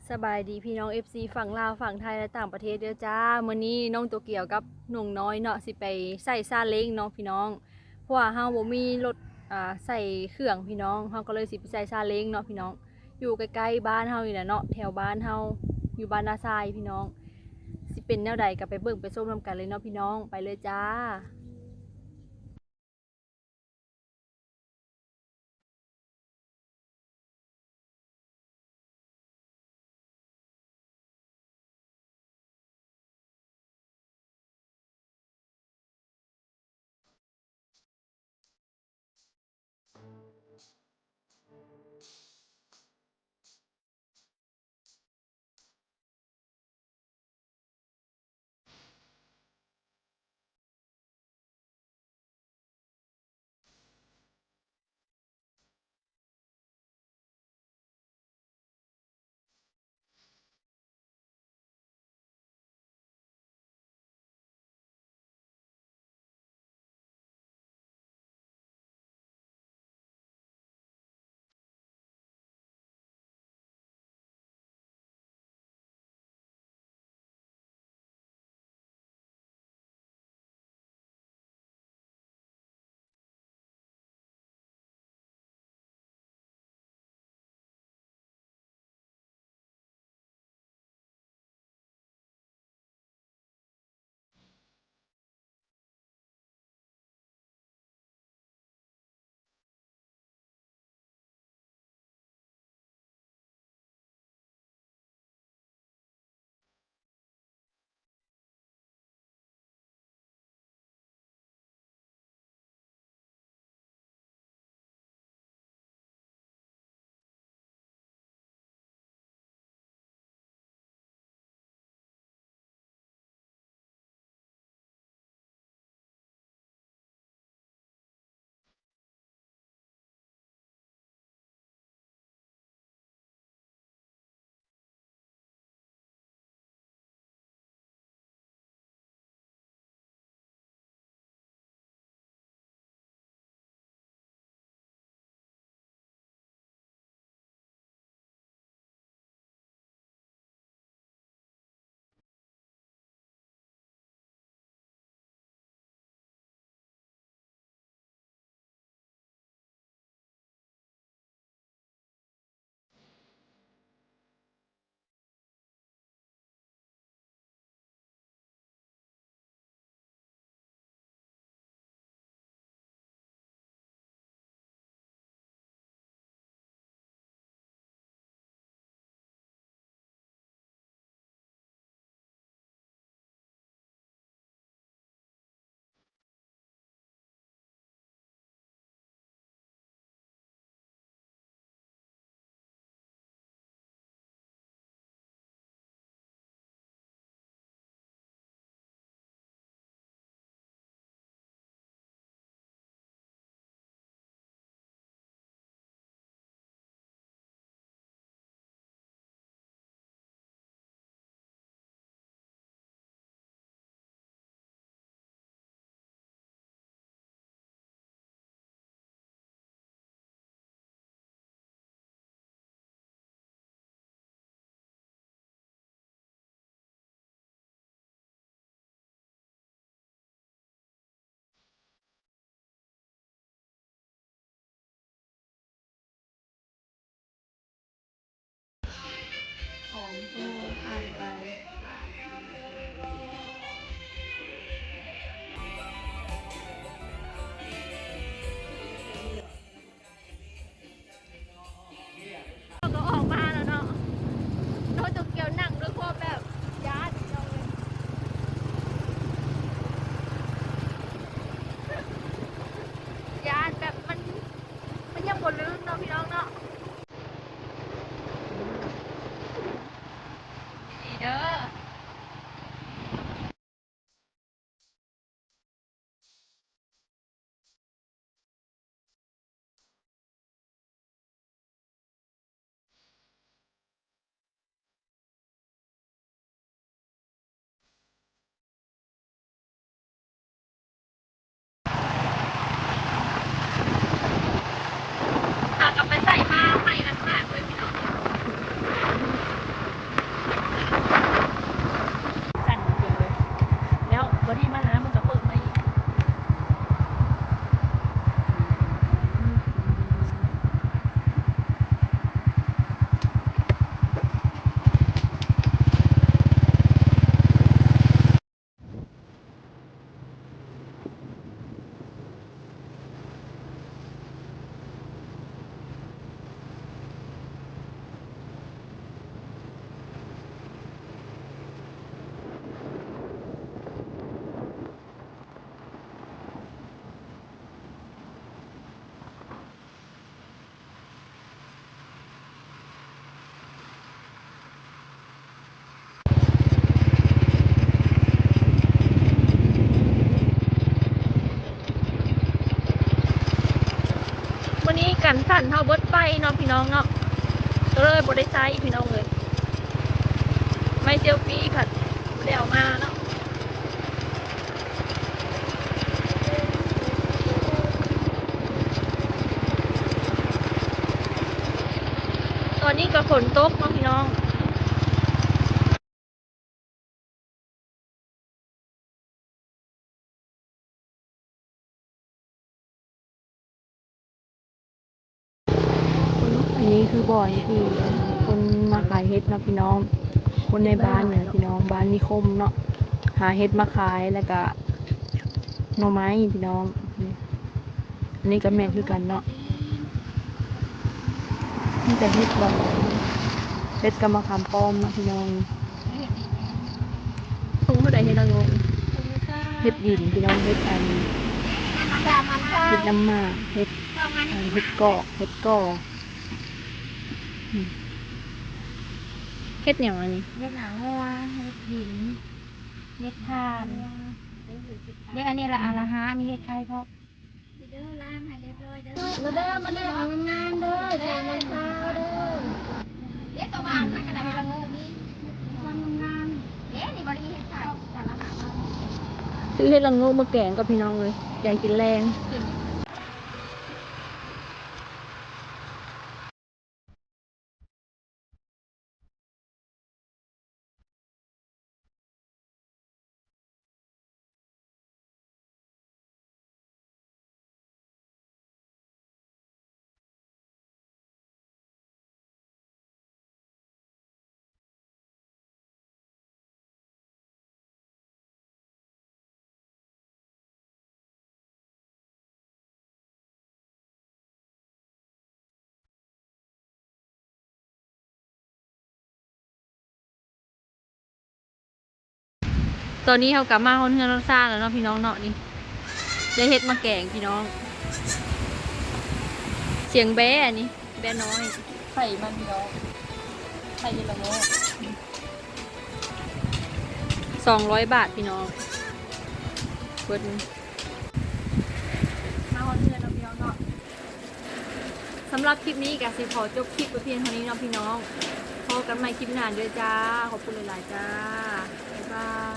ສະບາຍດີພີ່ນ້ອງ ເອັຟຊີ ຝັ່ງລາວ ຝັ່ງໄທ ແລະ ຕ່າງປະເທດເດີຈ້າ. ມື້ນີ້ນ້ອງໂຕກຽວກັບນ້ອງນ້ອຍເນາະ ຊິໄປໃສ່ຊາເລັງເນາະພີ່ນ້ອງ, ເພາະວ່າເຮົາບໍ່ມີລົດ ອ່າ ໃສ່ເຄື່ອງພີ່ນ້ອງ, ເຮົາກໍເລີຍຊິໄປໃສ່ຊາເລັງເນາະພີ່ນ້ອງ. ຢູ່ໃກ້ໆບ້ານເຮົານີ້ແຫຼະເນາະ, ແຖວບ້ານເຮົາ ຢູ່ບ້ານນາຊາຍພີ່ນ້ອງ. ຊິເປັນແນວໃດກໍໄປເບິ່ງໄປຊົມນຳກັນເລີຍເນາະພີ່ນ້ອງ, ໄປເລີຍຈ້າ. ຄັນເຮົາເບິດໄຟເນາະພີ່ນ້ອງເນາະ ກໍເລີຍບໍ່ໄດ້ໃຊ້ພີ່ນ້ອງເອີຍ. ໄມ້ເຊວຟີ້ພັດບໍ່ໄດ້ເອົາມາເນາະ. ຕອນນີ້ກໍຝົນຕົກເນາະພີ່ນ້ອງ. ອັນນີ້ຄືບ່ອນທີ່ຄົນມາຂາຍເຫັດເນາະພີ່ນ້ອງ, ຄົນໃນບ້ານນີ້ພີ່ນ້ອງ ບ້ານນິຄົມເນາະ ຫາເຫັດມາຂາຍ ແລ້ວກະໜໍ່ໄມ້ພີ່ນ້ອງ. ອັນນີ້ກໍແມ່ນຄືກັນເນາະ ມີແຕ່ເຫັດ ເຫັດກັບມະຂາມປ້ອມເນາະພີ່ນ້ອງ. ຖົງເທົ່າໃດເຫັດລະໂງກ? ເຫັດດິນພີ່ນ້ອງ ເຫັດອັນ ເຫັດນ້ຳໝາກ ເຫັດອັນ ເຫັດກອກ ເຫັດກໍ. ເຫັດຫຍັງອັນນີ້? ເຫັດໜາງົວ ເຫັດດິນ ເຫັດຖ່ານ. ເດ້ ອັນນີ້ລະ ອາລະຫາ ມີເຫັດໄຂ່ພ້ອມ. ມາເດີ ມາເດີ ເອົາງາມໆເດີ ຈານນຳຊາວເດີ. ຊື້ເຫັດລະໂງກມາແກງກັບພີ່ນ້ອງເອີຍ ແກງກິນແລງ. ຕອນນີ້ເຮົາກໍມາຮອດເຮືອນຮອດຊານແລ້ວເນາະພີ່ນ້ອງເນາະ. ນີ້ ໄດ້ເຫັດມາແກງພີ່ນ້ອງ. ສຽງແບ້ ອັນນີ້ແບ້ນ້ອຍ ໄຂ່ມັນພີ່ນ້ອງ ໄຂ່ເຫັດລະໂງກ. ສອງຮ້ອຍບາດພີ່ນ້ອງ ເບິດ. ມາຮອດເຮືອນແລ້ວພີ່ນ້ອງເນາະ. ສຳລັບຄລິບນີ້ກໍຊິຂໍຈົບຄລິບໄວ້ພຽງເທົ່ານີ້ເນາະພີ່ນ້ອງ. ພໍ້ກັນໃໝ່ຄລິບໜ້າເດີຈ້າ. ຂອບຄຸນຫຼາຍໆຈ້າ. ບາຍບາຍ.